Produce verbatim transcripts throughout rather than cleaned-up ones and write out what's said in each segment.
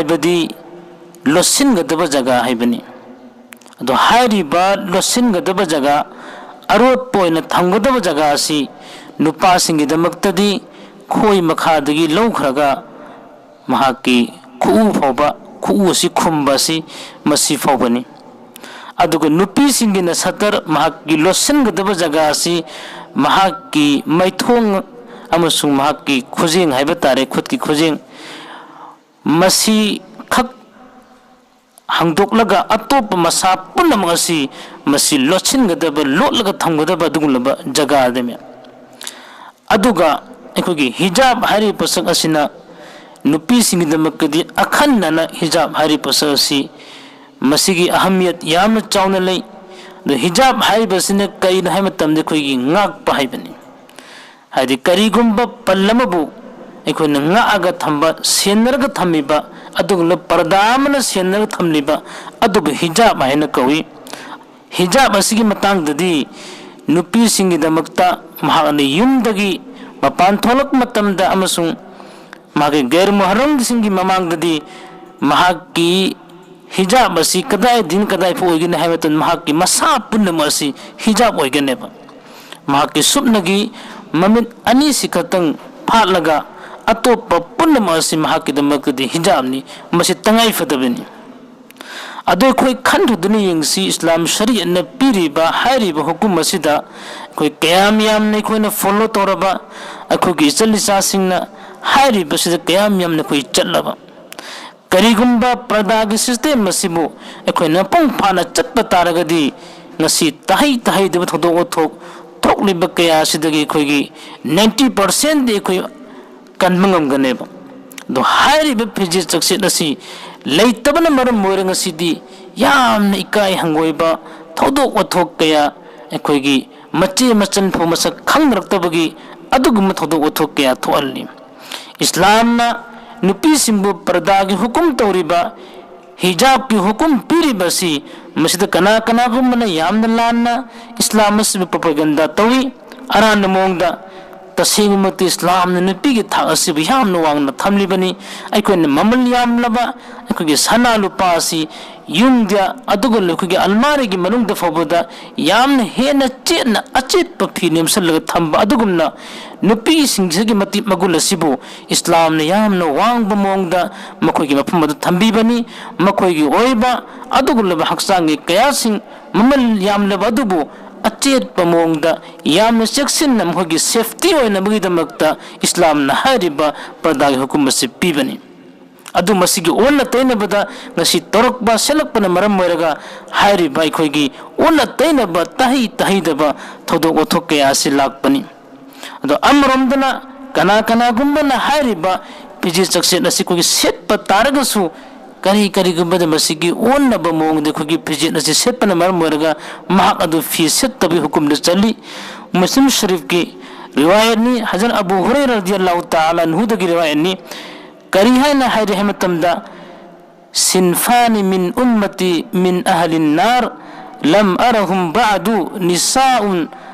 ꯍꯥꯏꯕꯗꯤ ꯂꯣꯠꯁꯤꯟꯒꯗꯕ ꯖꯒꯥ ꯍꯥꯏꯕꯅꯤ꯫ ꯑꯗꯣ ꯍꯥꯏꯔꯤꯕ ꯂꯣꯠꯁꯤꯟꯒꯗꯕ ꯖꯒꯥ, ꯑꯔꯣꯠꯄ ꯑꯣꯏꯅ ꯊꯝꯒꯗꯕ ꯖꯒꯥ ꯑꯁꯤ ꯅꯨꯄꯥꯁꯤꯡꯒꯤꯗꯃꯛꯇꯗꯤ ꯈꯣꯏ ꯃꯈꯥꯗꯒꯤ ꯂꯧꯈ꯭ꯔꯒ ꯃꯍꯥꯛꯀꯤ ꯈꯨꯎ ꯐꯥꯎꯕ, ꯈꯨꯎ ꯑꯁꯤ ꯈꯨꯝꯕ ꯑꯁꯤ ꯃꯁꯤ ꯐꯥꯎꯕꯅꯤ꯫ ꯑꯗꯨꯒ ꯅꯨꯄꯤꯁꯤꯡꯒꯤꯅ ꯁꯇꯔ, ꯃꯍꯥꯛꯀꯤ ꯂꯣꯠꯁꯤꯟꯒꯗꯕ ꯖꯒꯥ ꯑꯁꯤ ꯃꯍꯥꯛꯀꯤ ꯃꯥꯏꯊꯣꯡ ꯑꯃꯁꯨꯡ ꯃꯍꯥꯛꯀꯤ ꯈꯨꯖꯦꯡ ꯍꯥꯏꯕ ꯇꯥꯔꯦ, ꯈꯨꯠꯀꯤ ꯈꯨꯖꯦꯡ, ꯃꯁꯤ ꯈꯛ ꯍꯥꯡꯗꯣꯛꯂꯒ ꯑꯇꯣꯞꯄ ꯃꯁꯥ ꯄꯨꯝꯅꯃꯛ ꯑꯁꯤ ꯃꯁꯤ ꯂꯣꯠꯁꯤꯟꯒꯗꯕ, ꯂꯣꯠꯂꯒ ꯊꯝꯒꯗꯕ ꯑꯗꯨꯒꯨꯝꯂꯕ ꯖꯒꯥ ꯑꯗꯨꯅꯤ꯫ ꯑꯗꯨꯒ ꯑꯩꯈꯣꯏꯒꯤ ꯍꯤꯖꯥꯕ ꯍꯥꯏꯔꯤꯕ ꯄꯣꯠꯁꯛ ꯑꯁꯤꯅ ꯅꯨꯄꯤꯁꯤꯡꯒꯤꯗꯃꯛꯇꯗꯤ ꯑꯈꯟꯅꯅ ꯍꯤꯖꯥꯕ ꯍꯥꯏꯔꯤꯕ ꯄꯣꯠꯁꯛ ꯑꯁꯤ ꯃꯁꯤꯒꯤ ꯑꯍꯃꯤꯌꯠ ꯌꯥꯝꯅ ꯆꯥꯎꯅ ꯂꯩ꯫ ꯑꯗꯨ ꯍꯤꯖꯥꯕ ꯍꯥꯏꯔꯤꯕꯁꯤꯅ ꯀꯔꯤꯅꯣ ꯍꯥꯏꯕ ꯃꯇꯝꯗ ꯑꯩꯈꯣꯏꯒꯤ ꯉꯥꯛꯄ ꯍꯥꯏꯕꯅꯤ꯫ ꯍꯥꯏꯗꯤ ꯀꯔꯤꯒꯨꯝꯕ ꯄꯜ ꯑꯃꯕꯨ ꯑꯩꯈꯣꯏꯅ ꯉꯥꯛꯑꯒ ꯊꯝꯕ, ꯁꯦꯟꯅꯔꯒ ꯊꯝꯃꯤꯕ ꯑꯗꯨꯒꯨꯝꯂꯕ ꯄꯔꯗꯥ ꯑꯃꯅ ꯁꯦꯟꯅꯔꯒ ꯊꯝꯂꯤꯕ ꯑꯗꯨꯕꯨ ꯍꯤꯖꯥꯕ ꯍꯥꯏꯅ ꯀꯧꯏ꯫ ꯍꯤꯖꯥꯕ ꯑꯁꯤꯒꯤ ꯃꯇꯥꯡꯗꯗꯤ ꯅꯨꯄꯤꯁꯤꯡꯒꯤꯗꯃꯛꯇ ꯃꯍꯥꯛꯅ ꯌꯨꯝꯗꯒꯤ ꯃꯄꯥꯟ ꯊꯣꯛꯂꯛꯄ ꯃꯇꯝꯗ ꯑꯃꯁꯨꯡ ꯃꯍꯥꯛꯀꯤ ꯒꯩꯔ ꯃꯨꯍꯔꯝꯁꯤꯡꯒꯤ ꯃꯃꯥꯡꯗꯗꯤ ꯃꯍꯥꯛꯀꯤ ꯍꯤꯖꯥꯕ ꯑꯁꯤ ꯀꯗꯥꯏꯗꯒꯤꯅ ꯀꯗꯥꯏ ꯐꯥꯎ ꯑꯣꯏꯒꯅꯤ ꯍꯥꯏꯕ ꯃꯇꯝꯗ ꯃꯍꯥꯛꯀꯤ ꯃꯁꯥ ꯄꯨꯝꯅꯃꯛ ꯑꯁꯤ ꯍꯤꯖꯥꯕ ꯑꯣꯏꯒꯅꯦꯕ꯫ ꯃꯍꯥꯛꯀꯤ ꯁꯨꯞꯅꯒꯤ ꯃꯃꯤꯠ ꯑꯅꯤꯁꯤ ꯈꯛꯇꯪ ꯐꯥꯠꯂꯒ ꯑꯇꯣꯞꯄ ꯄꯨꯝꯅꯃꯛ ꯑꯁꯤ ꯃꯍꯥꯛꯀꯤꯗꯃꯛꯇꯗꯤ ꯍꯤꯖꯥꯕꯅꯤ, ꯃꯁꯤ ꯇꯉꯥꯏ ꯐꯗꯕꯅꯤ꯫ ꯑꯗꯣ ꯑꯩꯈꯣꯏ ꯈꯟꯊꯗꯨꯅ ꯌꯦꯡꯁꯤ, ꯏꯁꯂꯥꯝ ꯁꯔꯤꯌꯠꯅ ꯄꯤꯔꯤꯕ ꯍꯥꯏꯔꯤꯕ ꯍꯨꯀꯨꯝ ꯑꯁꯤꯗ ꯑꯩꯈꯣꯏ ꯀꯌꯥꯝ ꯌꯥꯝꯅ ꯑꯩꯈꯣꯏꯅ ꯐꯣꯂꯣ ꯇꯧꯔꯕ, ꯑꯩꯈꯣꯏꯒꯤ ꯏꯆꯜ ꯏꯆꯥꯁꯤꯡꯅ ꯍꯥꯏꯔꯤꯕꯁꯤꯗ ꯀꯌꯥꯝ ꯌꯥꯝꯅ ꯑꯩꯈꯣꯏ ꯆꯠꯂꯕ꯫ ꯀꯔꯤꯒꯨꯝꯕ ꯄꯔꯗꯥꯒꯤ ꯁꯤꯁꯇꯦꯝ ꯑꯁꯤꯕꯨ ꯑꯩꯈꯣꯏꯅ ꯃꯄꯨꯡ ꯐꯥꯅ ꯆꯠꯄ ꯇꯥꯔꯒꯗꯤ ꯉꯁꯤ ꯇꯥꯍꯩ ꯇꯥꯍꯩꯗꯕ ꯊꯧꯗꯣꯛ ꯋꯥꯊꯣꯛ ꯊꯣꯛꯂꯤꯕ ꯀꯌꯥ ꯑꯁꯤꯗꯒꯤ ꯑꯩꯈꯣꯏꯒꯤ ninety percentꯗꯤ ꯑꯩꯈꯣꯏ ꯀꯟꯕ ꯉꯝꯒꯅꯦꯕ꯫ ꯑꯗꯣ ꯍꯥꯏꯔꯤꯕ ꯐꯤꯖꯦꯠ ꯆꯥꯛꯁꯦꯠ ꯑꯁꯤ ꯂꯩꯇꯕꯅ ꯃꯔꯝ ꯑꯣꯏꯔꯒ ꯉꯁꯤꯗꯤ ꯌꯥꯝꯅ ꯏꯀꯥꯏ ꯍꯪꯒꯣꯏꯕ ꯊꯧꯗꯣꯛ ꯋꯥꯊꯣꯛ ꯀꯌꯥ, ꯑꯩꯈꯣꯏꯒꯤ ꯃꯆꯦ ꯃꯆꯟ ꯐꯥꯎ ꯃꯁꯛ ꯈꯪꯅꯔꯛꯇꯕꯒꯤ ꯑꯗꯨꯒꯨꯝꯕ ꯊꯧꯗꯣꯛ ꯋꯥꯊꯣꯛ ꯀꯌꯥ ꯊꯣꯛꯍꯜꯂꯤ꯫ ꯏꯁꯂꯥꯝꯅ ꯅꯨꯄꯤꯁꯤꯡꯕꯨ ꯄꯔꯗꯥꯒꯤ ꯍꯨꯀꯨꯝ ꯇꯧꯔꯤꯕ, ꯍꯤꯖꯥꯕꯀꯤ ꯍꯨꯀꯨꯝ ꯄꯤꯔꯤꯕ ꯑꯁꯤ ꯃꯁꯤꯗ ꯀꯅꯥ ꯀꯅꯥꯒꯨꯝꯕꯅ ꯌꯥꯝꯅ ꯂꯥꯟꯅ ꯏꯁꯂꯥꯝ ꯑꯁꯤꯕꯨ ꯄ꯭ꯔꯣꯄꯒꯦꯟꯗꯥ ꯇꯧꯏ, ꯑꯔꯥꯟꯕ ꯃꯑꯣꯡꯗ ꯇꯁꯦꯡꯕꯃꯛꯇꯤ ꯏꯁꯂꯥꯝꯅ ꯅꯨꯄꯤꯒꯤ ꯊꯥꯛ ꯑꯁꯤꯕꯨ ꯌꯥꯝꯅ ꯋꯥꯡꯅ ꯊꯝꯂꯤꯕꯅꯤ꯫ ꯑꯩꯈꯣꯏꯅ ꯃꯃꯜ ꯌꯥꯝꯂꯕ ꯑꯩꯈꯣꯏꯒꯤ ꯁꯅꯥ ꯂꯨꯄꯥ ꯑꯁꯤ ꯌꯨꯝꯗ, ꯑꯗꯨꯒ ꯑꯩꯈꯣꯏꯒꯤ ꯑꯜꯃꯥꯔꯤꯒꯤ ꯃꯅꯨꯡꯗ ꯐꯥꯎꯕꯗ ꯌꯥꯝꯅ ꯍꯦꯟꯅ ꯆꯦꯠꯅ ꯑꯆꯦꯠꯄ ꯐꯤ ꯅꯦꯝꯁꯤꯜꯂꯒ ꯊꯝꯕ ꯑꯗꯨꯒꯨꯝꯅ, ꯅꯨꯄꯤꯁꯤꯡꯁꯤꯒꯤ ꯃꯇꯤꯛ ꯃꯒꯨꯟ ꯑꯁꯤꯕꯨ ꯏꯁꯂꯥꯝꯅ ꯌꯥꯝꯅ ꯋꯥꯡꯕ ꯃꯑꯣꯡꯗ ꯃꯈꯣꯏꯒꯤ ꯃꯐꯝ ꯑꯗꯨ ꯊꯝꯕꯤꯕꯅꯤ꯫ ꯃꯈꯣꯏꯒꯤ ꯑꯣꯏꯕ ꯑꯗꯨꯒꯨꯝꯂꯕ ꯍꯛꯆꯥꯡꯒꯤ ꯀꯌꯥꯁꯤꯡ, ꯃꯃꯜ ꯌꯥꯝꯂꯕ ꯑꯗꯨꯕꯨ ꯑꯆꯦꯠꯄ ꯃꯑꯣꯡꯗ ꯌꯥꯝꯅ ꯆꯦꯛꯁꯤꯟꯅ ꯃꯈꯣꯏꯒꯤ ꯁꯦꯐꯇꯤ ꯑꯣꯏꯅꯕꯒꯤꯗꯃꯛꯇ ꯏꯁꯂꯥꯝꯅ ꯍꯥꯏꯔꯤꯕ ꯄꯔꯗꯥꯒꯤ ꯍꯨꯀꯨꯝ ꯑꯁꯤ ꯄꯤꯕꯅꯤ꯫ ꯑꯗꯨ ꯃꯁꯤꯒꯤ ꯑꯣꯟꯅ ꯇꯩꯅꯕꯗ ꯉꯁꯤ ꯇꯧꯔꯛꯄ ꯁꯦꯠꯂꯛꯄꯅ ꯃꯔꯝ ꯑꯣꯏꯔꯒ ꯍꯥꯏꯔꯤꯕ ꯑꯩꯈꯣꯏꯒꯤ ꯑꯣꯟꯅ ꯇꯩꯅꯕ, ꯇꯥꯍꯩ ꯇꯥꯍꯩꯗꯕ ꯊꯧꯗꯣꯛ ꯋꯥꯊꯣꯛ ꯀꯌꯥ ꯑꯁꯤ ꯂꯥꯛꯄꯅꯤ꯫ ꯑꯗꯣ ꯑꯃꯔꯣꯝꯗꯅ ꯀꯅꯥ ꯀꯅꯥꯒꯨꯝꯕꯅ ꯍꯥꯏꯔꯤꯕ ꯐꯤꯖꯦꯠ ꯆꯥꯛꯁꯦꯠ ꯑꯁꯤ ꯑꯩꯈꯣꯏꯒꯤ ꯁꯦꯠꯄ ꯇꯥꯔꯒꯁꯨ ꯀꯔꯤ ꯀꯔꯤꯒꯨꯝꯕꯗ ꯃꯁꯤꯒꯤ ꯑꯣꯟꯅꯕ ꯃꯑꯣꯡꯗ ꯑꯩꯈꯣꯏꯒꯤ ꯐꯤꯖꯦꯠ ꯑꯁꯤ ꯁꯦꯠꯄꯅ ꯃꯔꯝ ꯑꯣꯏꯔꯒ ꯃꯍꯥꯛ ꯑꯗꯨ ꯐꯤ ꯁꯦꯠꯇꯕꯒꯤ ꯍꯨꯀꯨꯝꯗ ꯆꯜꯂꯤ꯫ ꯃꯨꯁꯂꯤꯝ ꯁꯔꯤꯐꯀꯤ ꯔꯤꯋꯥꯌꯠꯅꯤ, ꯍꯖꯔꯠ ꯑꯕꯨ ꯍꯨꯔꯩꯔ ꯔꯗꯤꯌꯜꯂꯥꯍꯨ ꯇꯥꯂꯥ ꯑꯟꯍꯨꯗꯒꯤ ꯔꯤꯋꯥꯌꯠꯅꯤ꯫ ꯀꯔꯤ ꯍꯥꯏꯅ ꯍꯥꯏꯔꯤ ꯍꯥꯏꯕ ꯃꯇꯝꯗ, "ꯁꯤꯟꯐꯥꯅꯤ ꯃꯤꯟ ꯎꯝꯃꯇꯤ ꯃꯤꯟ ꯑꯍꯂꯤꯟ ꯅꯥꯔ, ꯂꯝ ꯑꯔꯍꯨꯝ ꯕꯥꯗꯨ, ꯅꯤꯁꯥꯎꯟ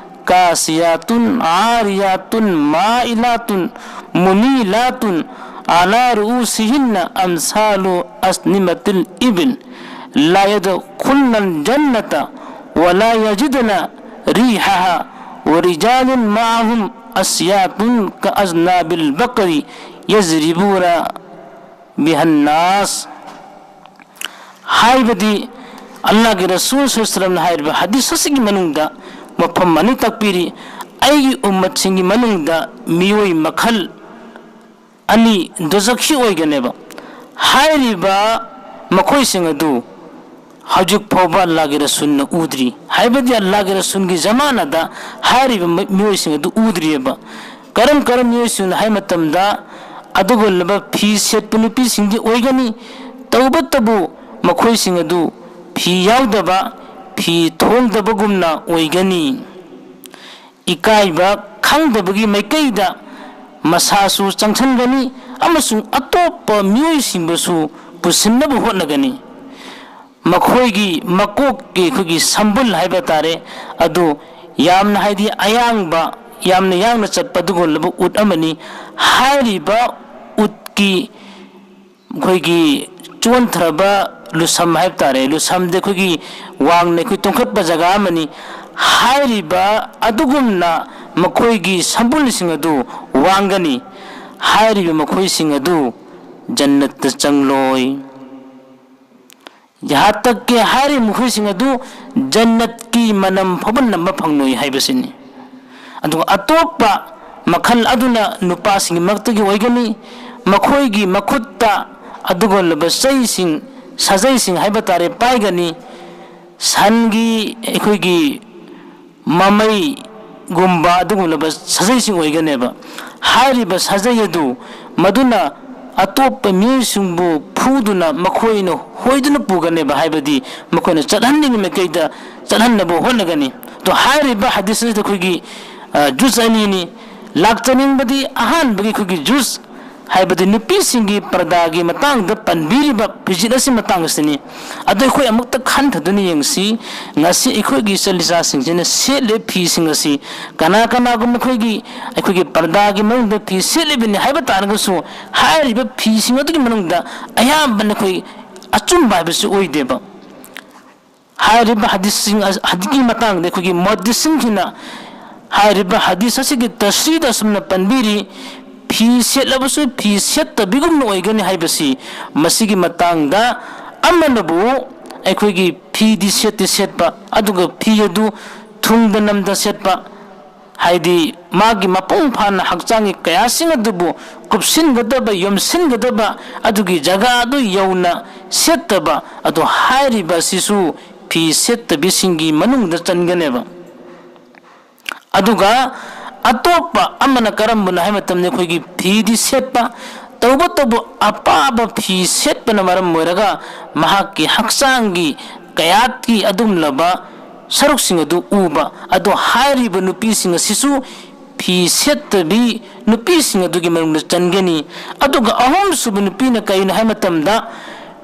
ꯀꯥꯁꯤꯌꯥꯇꯨꯟ ꯑꯥꯔꯤꯌꯥꯇꯨꯟ ꯃꯥꯏꯂꯥꯇꯨꯟ ꯃꯨꯃꯤꯂꯥꯇꯨꯟ ꯑꯂꯥ ꯔꯨꯎꯁꯤꯍꯤꯟꯅ ꯑꯝꯁꯥꯂꯨ ꯑꯁꯅꯤꯃꯇꯤꯜ ꯏꯕꯤꯜ, ꯂꯥ ꯌꯗꯈꯨꯜꯅꯜ ꯖꯟꯅꯇ ꯋꯂꯥ ꯌꯖꯤꯗꯅ ꯔꯤꯍꯥꯍꯥ, ꯋꯔꯤꯖꯥꯂꯨꯟ ꯃꯥꯑꯍꯨꯝ ꯑꯁꯤꯌꯥꯇꯨꯟ ꯀ ꯑꯖꯅꯥꯕꯤꯜ ꯕꯀꯔꯤ ꯌꯖꯔꯤꯕꯨꯅ ꯕꯤꯍꯟꯅꯥꯁ"꯫ ꯍꯥꯏꯕꯗꯤ, ꯑꯜꯂꯥꯍꯒꯤ ꯔꯁꯨꯜ ꯁꯜꯂꯜꯂꯥꯍꯨ ꯑꯂꯥꯏꯍꯤ ꯋꯁꯜꯂꯝꯅ ꯍꯥꯏꯔꯤꯕ ꯍꯗꯤꯁ ꯑꯁꯤꯒꯤ ꯃꯅꯨꯡꯗ ꯋꯥꯐꯝ ꯑꯅꯤ ꯇꯥꯛꯄꯤꯔꯤ꯫ ꯑꯩꯒꯤ ꯎꯝꯃꯠꯁꯤꯡꯒꯤ ꯃꯅꯨꯡꯗ ꯃꯤꯑꯣꯏ ꯃꯈꯜ ꯑꯅꯤ ꯗꯣꯖꯈꯤ ꯑꯣꯏꯒꯅꯦꯕ꯫ ꯍꯥꯏꯔꯤꯕ ꯃꯈꯣꯏꯁꯤꯡ ꯑꯗꯨ ꯍꯧꯖꯤꯛ ꯐꯥꯎꯕ ꯑꯜꯂꯥꯍꯒꯤ ꯔꯁꯨꯜꯅ ꯎꯗ꯭ꯔꯤ꯫ ꯍꯥꯏꯕꯗꯤ, ꯑꯜꯂꯥꯍꯒꯤ ꯔꯁꯨꯜꯒꯤ ꯖꯃꯥꯅꯗ ꯍꯥꯏꯔꯤꯕ ꯃꯤ-, ꯃꯤꯑꯣꯏꯁꯤꯡ ꯑꯗꯨ ꯎꯗ꯭ꯔꯤꯑꯕ꯫ ꯀꯔꯝ ꯀꯔꯝ ꯃꯤꯑꯣꯏꯁꯤꯡꯅꯣ ꯍꯥꯏꯕ ꯃꯇꯝꯗ, ꯑꯗꯨꯒꯨꯝꯂꯕ ꯐꯤ ꯁꯦꯠꯄ ꯅꯨꯄꯤꯁꯤꯡꯗꯤ ꯑꯣꯏꯒꯅꯤ꯫ ꯇꯧꯕꯇꯕꯨ ꯃꯈꯣꯏꯁꯤꯡ ꯑꯗꯨ ꯐꯤ ꯌꯥꯎꯗꯕ, ꯐꯤ ꯊꯣꯡꯗꯕꯒꯨꯝꯅ ꯑꯣꯏꯒꯅꯤ꯫ ꯏꯀꯥꯏꯕ ꯈꯪꯗꯕꯒꯤ ꯃꯥꯏꯀꯩꯗ ꯃꯁꯥꯁꯨ ꯆꯪꯁꯤꯟꯒꯅꯤ ꯑꯃꯁꯨꯡ ꯑꯇꯣꯞꯄ ꯃꯤꯑꯣꯏꯁꯤꯡꯕꯨꯁꯨ ꯄꯨꯁꯤꯟꯅꯕ ꯍꯣꯠꯅꯒꯅꯤ꯫ ꯃꯈꯣꯏꯒꯤ ꯃꯀꯣꯛꯀꯤ ꯑꯩꯈꯣꯏꯒꯤ ꯁꯝꯕꯨꯜ ꯍꯥꯏꯕ ꯇꯥꯔꯦ, ꯑꯗꯨ ꯌꯥꯝꯅ, ꯍꯥꯏꯗꯤ, ꯑꯌꯥꯡꯕ, ꯌꯥꯝꯅ ꯌꯥꯡꯅ ꯆꯠꯄ ꯑꯗꯨꯒꯨꯝꯂꯕ ꯎꯠ ꯑꯃꯅꯤ꯫ ꯍꯥꯏꯔꯤꯕ ꯎꯠꯀꯤ ꯑꯩꯈꯣꯏꯒꯤ ꯆꯣꯟꯊꯔꯕ ꯂꯨꯁꯝ ꯍꯥꯏꯕ ꯇꯥꯔꯦ, ꯂꯨꯁꯝꯗꯤ ꯑꯩꯈꯣꯏꯒꯤ ꯋꯥꯡꯅ ꯑꯩꯈꯣꯏ ꯇꯣꯡꯈꯠꯄ ꯖꯒꯥ ꯑꯃꯅꯤ꯫ ꯍꯥꯏꯔꯤꯕ ꯑꯗꯨꯒꯨꯝꯅ ꯃꯈꯣꯏꯒꯤ ꯁꯝꯕꯨꯜꯁꯤꯡ ꯑꯗꯨ ꯋꯥꯡꯒꯅꯤ꯫ ꯍꯥꯏꯔꯤꯕ ꯃꯈꯣꯏꯁꯤꯡ ꯑꯗꯨ ꯖꯟꯅꯠꯇ ꯆꯪꯂꯣꯏ꯫ ꯌꯍꯥ ꯇꯛ ꯀꯦ ꯍꯥꯏꯔꯤꯕ ꯃꯈꯣꯏꯁꯤꯡ ꯑꯗꯨ ꯖꯟꯅꯠꯀꯤ ꯃꯅꯝ ꯐꯥꯎꯕ ꯅꯝꯕ ꯐꯪꯂꯣꯏ ꯍꯥꯏꯕꯁꯤꯅꯤ꯫ ꯑꯗꯨꯒ ꯑꯇꯣꯞꯄ ꯃꯈꯜ ꯑꯗꯨꯅ ꯅꯨꯄꯥꯁꯤꯡꯒꯤ ꯃꯔꯛꯇꯒꯤ ꯑꯣꯏꯒꯅꯤ꯫ ꯃꯈꯣꯏꯒꯤ ꯃꯈꯨꯠꯇ ꯑꯗꯨꯒꯨꯝꯂꯕ ꯆꯩꯁꯤꯡ, ꯁꯥꯖꯩꯁꯤꯡ ꯍꯥꯏꯕ ꯇꯥꯔꯦ, ꯄꯥꯏꯒꯅꯤ꯫ ꯁꯟꯒꯤ ꯑꯩꯈꯣꯏꯒꯤ ꯃꯃꯩꯒꯨꯝꯕ ꯑꯗꯨꯒꯨꯝꯂꯕ ꯁꯥꯖꯩꯁꯤꯡ ꯑꯣꯏꯒꯅꯦꯕ꯫ ꯍꯥꯏꯔꯤꯕ ꯁꯥꯖꯩ ꯑꯗꯨ ꯃꯗꯨꯅ ꯑꯇꯣꯞꯄ ꯃꯤꯑꯣꯏꯁꯤꯡꯕꯨ ꯐꯨꯗꯨꯅ ꯃꯈꯣꯏꯅ ꯍꯣꯏꯗꯨꯅ ꯄꯨꯒꯅꯦꯕ, ꯍꯥꯏꯕꯗꯤ ꯃꯈꯣꯏꯅ ꯆꯠꯍꯟꯅꯤꯡꯉꯤ ꯃꯥꯏꯀꯩꯗ ꯆꯠꯍꯟꯅꯕ ꯍꯣꯠꯅꯒꯅꯤ꯫ ꯑꯗꯣ ꯍꯥꯏꯔꯤꯕ ꯍꯗꯤꯁ ꯑꯁꯤꯗ ꯑꯩꯈꯣꯏꯒꯤ, ꯑ, ꯖꯨꯖ ꯑꯅꯤꯅꯤ꯫ ꯂꯥꯛꯆꯅꯤꯡꯕꯗꯤ ꯑꯍꯥꯟꯕꯒꯤ ꯑꯩꯈꯣꯏꯒꯤ ꯖꯨꯖ ꯍꯥꯏꯕꯗꯤ ꯅꯨꯄꯤꯁꯤꯡꯒꯤ ꯄꯔꯗꯥꯒꯤ ꯃꯇꯥꯡꯗ ꯄꯟꯕꯤꯔꯤꯕ ꯐꯤꯖꯦꯠ ꯑꯁꯤ ꯃꯇꯥꯡ ꯑꯁꯤꯅꯤ꯫ ꯑꯗꯣ ꯑꯩꯈꯣꯏ ꯑꯃꯨꯛꯇ ꯈꯟꯊꯗꯨꯅ ꯌꯦꯡꯁꯤ, ꯉꯁꯤ ꯑꯩꯈꯣꯏꯒꯤ ꯏꯆꯜ ꯏꯆꯥꯁꯤꯡꯁꯤꯅ ꯁꯦꯠꯂꯤꯕ ꯐꯤꯁꯤꯡ ꯑꯁꯤ ꯀꯅꯥ ꯀꯅꯥꯒꯨꯝꯕ ꯑꯩꯈꯣꯏꯒꯤ, ꯑꯩꯈꯣꯏꯒꯤ ꯄꯔꯗꯥꯒꯤ ꯃꯅꯨꯡꯗ ꯐꯤ ꯁꯦꯠꯂꯤꯕꯅꯤ ꯍꯥꯏꯕ ꯇꯥꯔꯒꯁꯨ, ꯍꯥꯏꯔꯤꯕ ꯐꯤꯁꯤꯡ ꯑꯗꯨꯒꯤ ꯃꯅꯨꯡꯗ ꯑꯌꯥꯝꯕꯅ ꯑꯩꯈꯣꯏ ꯑꯆꯨꯝꯕ ꯍꯥꯏꯕꯁꯤ ꯑꯣꯏꯗꯦꯕ꯫ ꯍꯥꯏꯔꯤꯕ ꯍꯗꯤꯁꯁꯤꯡ ꯑ-, ꯍꯗꯤꯁꯀꯤ ꯃꯇꯥꯡꯗ ꯑꯩꯈꯣꯏꯒꯤ ꯃꯨꯍꯗꯤꯁꯁꯤꯡꯁꯤꯅ ꯍꯥꯏꯔꯤꯕ ꯍꯗꯤꯁ ꯑꯁꯤꯒꯤ ꯇꯁꯔꯤꯗ ꯑꯁꯨꯝꯅ ꯄꯟꯕꯤꯔꯤ, "ꯐꯤ ꯁꯦꯠꯂꯕꯁꯨ ꯐꯤ ꯁꯦꯠꯇꯕꯤꯒꯨꯝꯅ ꯑꯣꯏꯒꯅꯤ" ꯍꯥꯏꯕꯁꯤ꯫ ꯃꯁꯤꯒꯤ ꯃꯇꯥꯡꯗ ꯑꯃꯅꯕꯨ ꯑꯩꯈꯣꯏꯒꯤ ꯐꯤꯗꯤ ꯁꯦꯠꯇꯤ ꯁꯦꯠꯄ, ꯑꯗꯨꯒ ꯐꯤ ꯑꯗꯨ ꯊꯨꯡꯗ ꯅꯝꯗ ꯁꯦꯠꯄ, ꯍꯥꯏꯗꯤ ꯃꯥꯒꯤ ꯃꯄꯨꯡ ꯐꯥꯅ ꯍꯛꯆꯥꯡꯒꯤ ꯀꯌꯥꯁꯤꯡ ꯑꯗꯨꯕꯨ ꯀꯨꯞꯁꯤꯟꯒꯗꯕ, ꯌꯣꯝꯁꯤꯟꯒꯗꯕ ꯑꯗꯨꯒꯤ ꯖꯒꯥ ꯑꯗꯨ ꯌꯧꯅ ꯁꯦꯠꯇꯕ, ꯑꯗꯨ ꯍꯥꯏꯔꯤꯕ ꯑꯁꯤꯁꯨ ꯐꯤ ꯁꯦꯠꯇꯕꯤꯁꯤꯡꯒꯤ ꯃꯅꯨꯡꯗ ꯆꯟꯒꯅꯦꯕ꯫ ꯑꯗꯨꯒ ꯑꯇꯣꯞꯄ ꯑꯃꯅ ꯀꯔꯝꯕꯅꯣ ꯍꯥꯏꯕ ꯃꯇꯝꯗ ꯑꯩꯈꯣꯏꯒꯤ ꯐꯤꯗꯤ ꯁꯦꯠꯄ, ꯇꯧꯕꯇꯕꯨ ꯑꯄꯥꯕ ꯐꯤ ꯁꯦꯠꯄꯅ ꯃꯔꯝ ꯑꯣꯏꯔꯒ ꯃꯍꯥꯛꯀꯤ ꯍꯛꯆꯥꯡꯒꯤ ꯀꯌꯥꯠꯀꯤ ꯑꯗꯨꯒꯨꯝꯂꯕ ꯁꯔꯨꯛꯁꯤꯡ ꯑꯗꯨ ꯎꯕ꯫ ꯑꯗꯣ ꯍꯥꯏꯔꯤꯕ ꯅꯨꯄꯤꯁꯤꯡ ꯑꯁꯤꯁꯨ ꯐꯤ ꯁꯦꯠꯇꯕꯤ ꯅꯨꯄꯤꯁꯤꯡ ꯑꯗꯨꯒꯤ ꯃꯅꯨꯡꯗ ꯆꯟꯒꯅꯤ꯫ ꯑꯗꯨꯒ ꯑꯍꯨꯝꯁꯨꯕ ꯅꯨꯄꯤꯅ ꯀꯔꯤꯅꯣ ꯍꯥꯏꯕ ꯃꯇꯝꯗ,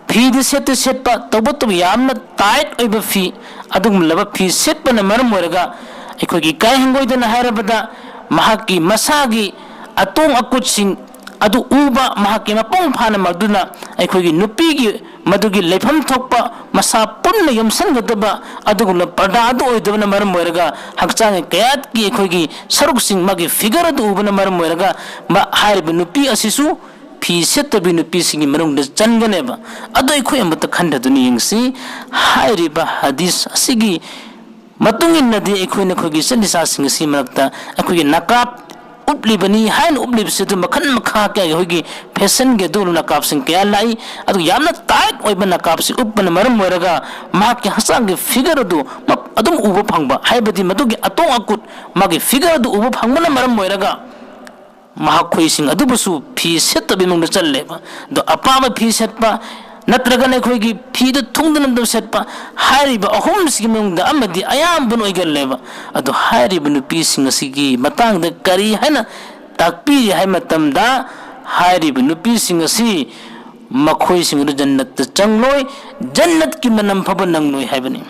ꯐꯤꯗꯤ ꯁꯦꯠꯇꯤ ꯁꯦꯠꯄ, ꯇꯧꯕꯇꯕꯨ ꯌꯥꯝꯅ ꯇꯥꯏꯠ ꯑꯣꯏꯕ ꯐꯤ, ꯑꯗꯨꯒꯨꯝꯂꯕ ꯐꯤ ꯁꯦꯠꯄꯅ ꯃꯔꯝ ꯑꯣꯏꯔꯒ ꯑꯩꯈꯣꯏꯒꯤ ꯏꯀꯥꯏ ꯍꯪꯒꯣꯏꯗꯅ ꯍꯥꯏꯔꯕꯗ, ꯃꯍꯥꯛꯀꯤ ꯃꯁꯥꯒꯤ ꯑꯇꯣꯡ ꯑꯀꯨꯠꯁꯤꯡ ꯑꯗꯨ ꯎꯕ, ꯃꯍꯥꯛꯀꯤ ꯃꯄꯨꯡ ꯐꯥꯅ ꯃꯗꯨꯅ ꯑꯩꯈꯣꯏꯒꯤ ꯅꯨꯄꯤꯒꯤ ꯃꯗꯨꯒꯤ ꯂꯩꯐꯝ ꯊꯣꯛꯄ ꯃꯁꯥ ꯄꯨꯟꯅ ꯌꯣꯝꯁꯤꯟꯒꯗꯕ ꯑꯗꯨꯒꯨꯝꯂꯕ ꯄꯔꯗꯥ ꯑꯗꯨ ꯑꯣꯏꯗꯕꯅ ꯃꯔꯝ ꯑꯣꯏꯔꯒ, ꯍꯛꯆꯥꯡꯒꯤ ꯀꯌꯥꯠꯀꯤ ꯑꯩꯈꯣꯏꯒꯤ ꯁꯔꯨꯛꯁꯤꯡ, ꯃꯥꯒꯤ figure ꯑꯗꯨ ꯎꯕꯅ ꯃꯔꯝ ꯑꯣꯏꯔꯒ, ꯃ-, ꯍꯥꯏꯔꯤꯕ ꯅꯨꯄꯤ ꯑꯁꯤꯁꯨ ꯐꯤ ꯁꯦꯠꯇꯕꯤ ꯅꯨꯄꯤꯁꯤꯡꯒꯤ ꯃꯅꯨꯡꯗ ꯆꯟꯒꯅꯦꯕ꯫ ꯑꯗꯣ ꯑꯩꯈꯣꯏ ꯑꯃꯨꯛꯇ ꯈꯟꯊꯗꯨꯅ ꯌꯦꯡꯁꯤ, ꯍꯥꯏꯔꯤꯕ ꯍꯗꯤꯁ ꯑꯁꯤꯒꯤ ꯃꯇꯨꯡ ꯏꯟꯅꯗꯤ ꯑꯩꯈꯣꯏꯅ ꯑꯩꯈꯣꯏꯒꯤ ꯏꯆꯟ ꯏꯆꯥꯁꯤꯡ ꯑꯁꯤ ꯃꯔꯛꯇ ꯑꯩꯈꯣꯏꯒꯤ ꯅꯀꯥꯞ ꯎꯞꯂꯤꯕꯅꯤ ꯍꯥꯏꯅ ꯎꯞꯂꯤꯕꯁꯤ ꯑꯗꯨ ꯃꯈꯜ ꯃꯈꯥ ꯀꯌꯥꯒꯤ ꯑꯩꯈꯣꯏꯒꯤ fashionꯒꯤ ꯑꯗꯨꯒꯨꯝꯂꯕ ꯅꯀꯥꯞꯁꯤꯡ ꯀꯌꯥ ꯂꯥꯛꯏ꯫ ꯑꯗꯨ ꯌꯥꯝꯅ tight ꯑꯣꯏꯕ ꯅꯀꯥꯞꯁꯤ ꯎꯞꯄꯅ ꯃꯔꯝ ꯑꯣꯏꯔꯒ ꯃꯍꯥꯛꯀꯤ ꯍꯛꯆꯥꯡꯒꯤ figure ꯑꯗꯨ ꯃ-, ꯑꯗꯨꯝ ꯎꯕ ꯐꯪꯕ, ꯍꯥꯏꯕꯗꯤ ꯃꯗꯨꯒꯤ ꯑꯇꯣꯡ ꯑꯀꯨꯠ, ꯃꯥꯒꯤ figure ꯑꯗꯨ ꯎꯕ ꯐꯪꯕꯅ ꯃꯔꯝ ꯑꯣꯏꯔꯒ ꯃꯈꯣꯏꯁꯤꯡ ꯑꯗꯨꯕꯨꯁꯨ ꯐꯤ ꯁꯦꯠꯇꯕꯒꯤ ꯃꯑꯣꯡꯗ ꯆꯜꯂꯦꯕ꯫ ꯑꯗꯣ ꯑꯄꯥꯕ ꯐꯤ ꯁꯦꯠꯄ ꯅꯠꯇ꯭ꯔꯒꯅ ꯑꯩꯈꯣꯏꯒꯤ ꯐꯤꯗ ꯊꯨꯡꯗꯅꯕꯗ ꯁꯦꯠꯄ, ꯍꯥꯏꯔꯤꯕ ꯑꯍꯨꯝꯁꯤꯒꯤ ꯃꯅꯨꯡꯗ ꯑꯃꯗꯤ ꯑꯌꯥꯝꯕꯅ ꯑꯣꯏꯒꯜꯂꯦꯕ꯫ ꯑꯗꯣ ꯍꯥꯏꯔꯤꯕ ꯅꯨꯄꯤꯁꯤꯡ ꯑꯁꯤꯒꯤ ꯃꯇꯥꯡꯗ ꯀꯔꯤ ꯍꯥꯏꯅ ꯇꯥꯛꯄꯤꯔꯤ ꯍꯥꯏ ꯃꯇꯝꯗ, ꯍꯥꯏꯔꯤꯕ ꯅꯨꯄꯤꯁꯤꯡ ꯑꯁꯤ ꯃꯈꯣꯏꯁꯤꯡ ꯑꯗꯨ ꯖꯟꯅꯠꯇ ꯆꯪꯂꯣꯏ, ꯖꯟꯅꯠꯀꯤ ꯃꯅꯝ ꯐꯥꯎꯕ ꯅꯝꯂꯣꯏ ꯍꯥꯏꯕꯅꯤ꯫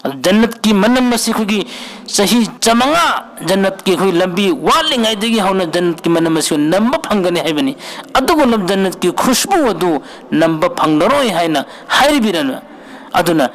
ꯑꯗꯨ ꯖꯟꯅꯠꯀꯤ ꯃꯅꯝ ꯑꯁꯤ ꯑꯩꯈꯣꯏꯒꯤ ꯆꯍꯤ ꯆꯥꯃꯉꯥ ꯖꯟꯅꯠꯀꯤ ꯑꯩꯈꯣꯏ ꯂꯝꯕꯤ ꯋꯥꯠꯂꯤꯉꯩꯗꯒꯤ ꯍꯧꯅ ꯖꯟꯅꯠꯀꯤ ꯃꯅꯝ ꯑꯁꯤ ꯅꯝꯕ ꯐꯪꯒꯅꯤ ꯍꯥꯏꯕꯅꯤ꯫ ꯑꯗꯨꯒꯨꯝꯂꯕ ꯖꯟꯅꯠꯀꯤ ꯈꯨꯁꯕꯨ ꯑꯗꯨ ꯅꯝꯕ ꯐꯪꯂꯔꯣꯏ ꯍꯥꯏꯅ ꯍꯥꯏꯔꯤꯕꯅꯤ꯫ ꯑꯗꯨꯅ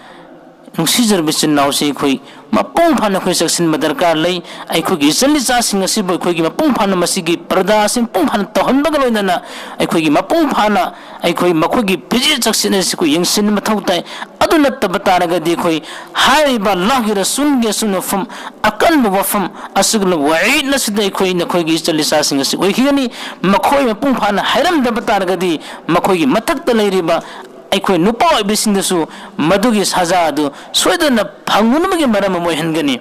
ꯅꯨꯡꯁꯤꯖꯔꯕ ꯏꯆꯤꯟ ꯏꯅꯥꯎꯁꯤ ꯑꯩꯈꯣꯏ ꯃꯄꯨꯡ ꯐꯥꯅ ꯑꯩꯈꯣꯏ ꯆꯦꯛꯁꯤꯟꯕ ꯗꯔꯀꯥꯔ ꯂꯩ꯫ ꯑꯩꯈꯣꯏꯒꯤ ꯏꯆꯟ ꯏꯆꯥꯁꯤꯡ ꯑꯁꯤꯕꯨ ꯑꯩꯈꯣꯏꯒꯤ ꯃꯄꯨꯡ ꯐꯥꯅ ꯃꯁꯤꯒꯤ ꯄꯔꯗꯥ ꯑꯁꯤ ꯃꯄꯨꯡ ꯐꯥꯅ ꯇꯧꯍꯟꯕꯒ ꯂꯣꯏꯅꯅ ꯑꯩꯈꯣꯏꯒꯤ ꯃꯄꯨꯡ ꯐꯥꯅ ꯑꯩꯈꯣꯏ ꯃꯈꯣꯏꯒꯤ ꯐꯤꯖꯦꯠ ꯆꯛꯁꯤꯠ ꯑꯁꯤ ꯑꯩꯈꯣꯏ ꯌꯦꯡꯁꯤꯟꯕ ꯃꯊꯧ ꯇꯥꯏ꯫ ꯑꯗꯨ ꯅꯠꯇꯕ ꯇꯥꯔꯒꯗꯤ ꯑꯩꯈꯣꯏ ꯍꯥꯏꯔꯤꯕ ꯑꯜꯂꯥꯍꯒꯤ ꯔꯁꯨꯜꯒꯤ ꯑꯆꯨꯝꯕ ꯋꯥꯐꯝ, ꯑꯀꯟꯕ ꯋꯥꯐꯝ, ꯑꯁꯤꯒꯨꯝꯂꯕ ꯋꯥꯍꯩ ꯑꯁꯤꯗ ꯑꯩꯈꯣꯏ ꯅꯈꯣꯏꯒꯤ ꯏꯆꯜ ꯏꯆꯥꯁꯤꯡ ꯑꯁꯤ ꯑꯣꯏꯈꯤꯒꯅꯤ꯫ ꯃꯈꯣꯏ ꯃꯄꯨꯡ ꯐꯥꯅ ꯍꯥꯏꯔꯝꯗꯕ ꯇꯥꯔꯒꯗꯤ ꯃꯈꯣꯏꯒꯤ ꯃꯊꯛꯇ ꯂꯩꯔꯤꯕ ꯑꯩꯈꯣꯏ ꯅꯨꯄꯥ ꯑꯣꯏꯕꯁꯤꯡꯗꯁꯨ ꯃꯗꯨꯒꯤ ꯁꯖꯥ ꯑꯗꯨ ꯁꯣꯏꯗꯅ ꯐꯪꯅꯕꯒꯤ ꯃꯔꯝ ꯑꯃ ꯑꯣꯏꯍꯟꯒꯅꯤ꯫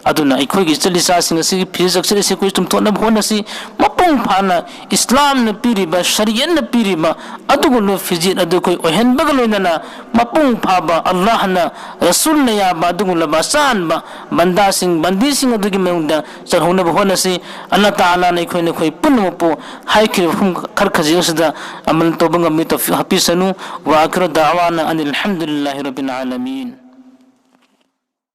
ꯑꯗꯨꯅ ꯑꯩꯈꯣꯏꯒꯤ ꯏꯆꯜ ꯏꯆꯥꯁꯤꯡ ꯑꯁꯤꯒꯤ ꯐꯤꯖꯦꯠ ꯆꯛꯁꯤꯠ ꯑꯁꯤ ꯑꯩꯈꯣꯏ ꯆꯨꯝꯊꯣꯛꯅꯕ ꯍꯣꯠꯅꯁꯤ꯫ ꯃꯄꯨꯡ ꯐꯥꯅ ꯏꯁꯂꯥꯝꯅ ꯄꯤꯔꯤꯕ, ꯁꯔꯤꯌꯠꯅ ꯄꯤꯔꯤꯕ ꯑꯗꯨꯒꯨꯝꯂꯕ ꯐꯤꯖꯦꯠ ꯑꯗꯨ ꯑꯩꯈꯣꯏ ꯑꯣꯏꯍꯟꯕꯒ ꯂꯣꯏꯅꯅ ꯃꯄꯨꯡ ꯐꯥꯕ ꯑꯜꯂꯥꯍꯅ, ꯔꯁꯨꯜꯅ ꯌꯥꯕ ꯑꯗꯨꯒꯨꯝꯂꯕ ꯑꯆꯥꯟꯕ ꯕꯟꯗꯥꯁꯤꯡ, ꯕꯟꯗꯤꯁꯤꯡ ꯑꯗꯨꯒꯤ ꯃꯅꯨꯡꯗ ꯆꯜꯍꯧꯅꯕ ꯍꯣꯠꯅꯁꯤ꯫ ꯑꯜꯂꯥꯍ ꯇꯥꯂꯥꯅ ꯑꯩꯈꯣꯏ ꯅꯈꯣꯏ ꯄꯨꯝꯅꯃꯛꯄꯨ ꯍꯥꯏꯈꯤꯕ ꯋꯥꯐꯝ ꯈꯔ ꯈꯖꯤꯛ ꯑꯁꯤꯗ ꯑꯃꯜ ꯇꯧꯕ ꯉꯝꯃꯤ ꯇꯧꯐꯤꯛ ꯍꯥꯞꯄꯤꯁꯅꯨ꯫ وآخر دعوانا أن الحمد لله رب العالمين.